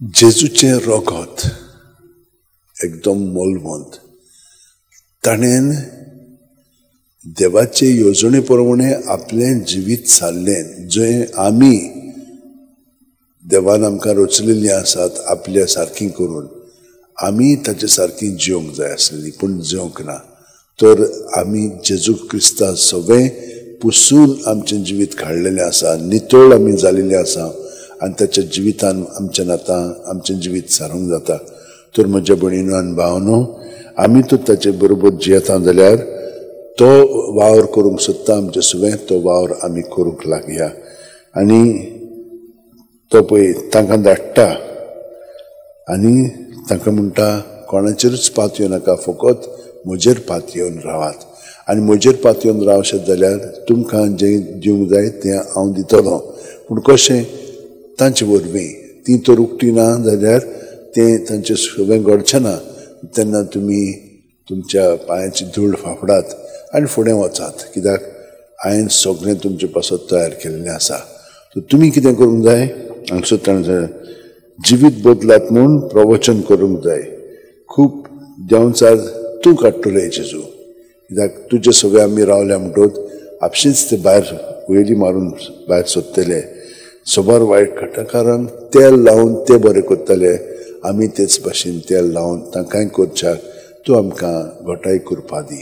जेजूचें रगत एकदम मोलवंत. ताणें देवाचे येवजणे प्रमाणे आपलें जिवीत सारलें, जंय आमी देवान आमकां रचलेलीं आसात आपल्या सारकी करून आमी ताचे सारकी जिवंक जाय आसलेली, पूण जिवंक ना. तर आमी जेजू क्रिस्ता सगळें पुसून आमचें जिवीत काडलेलें आसा, नितळ आमी जालेलें आसा आनी ताच्या जिवितान आमच्या आतां आमचें जिवीत सारूंक जाता. तर म्हज्या भयणीनो आनी भावनो, आमी तर ताचे बरोबर जियेता जाल्यार तो वावर करूंक सोदता आमचे सुवें, तो वावर आमी करूंक लागया. आनी तो पळय तांकां धाडटा आनी तांकां म्हणटा, कोणाचेरूच पातयो नाका, फकत म्हजेर पातयेवन रावात. आनी म्हजेर पातयेवन रावशात जाल्यार तुमकां जें दिवंक जाय तें हांव दितलो. पूण कशें? तांचे वरवीं. ती तर उकटी ना जाल्यार तें तांचें सगळें घडचें ना. तेन्ना तुमी तुमच्या पांयाची धूळ फाफडात आनी फुडें वचात, कित्याक हांवें सगळें तुमचे पासत तयार केल्लें आसा. तर तुमी कितें करूंक जाय? हांगसर ताणें जिवीत बदलात म्हूण प्रवचन करूंक जाय. खूब देंवचार तूं काडटलो जेजू, कित्याक तुजे सगळे आमी रावल्या म्हणटकच आपशींच ते भायर वयली मारून भायर सोदतले. सबार वायट काडटा, कारण तेल लावन ते बरें करतले, आमी तेच भाशेन तेल लावन तांकांय करच्याक तूं आमकां घटाय करपा दी.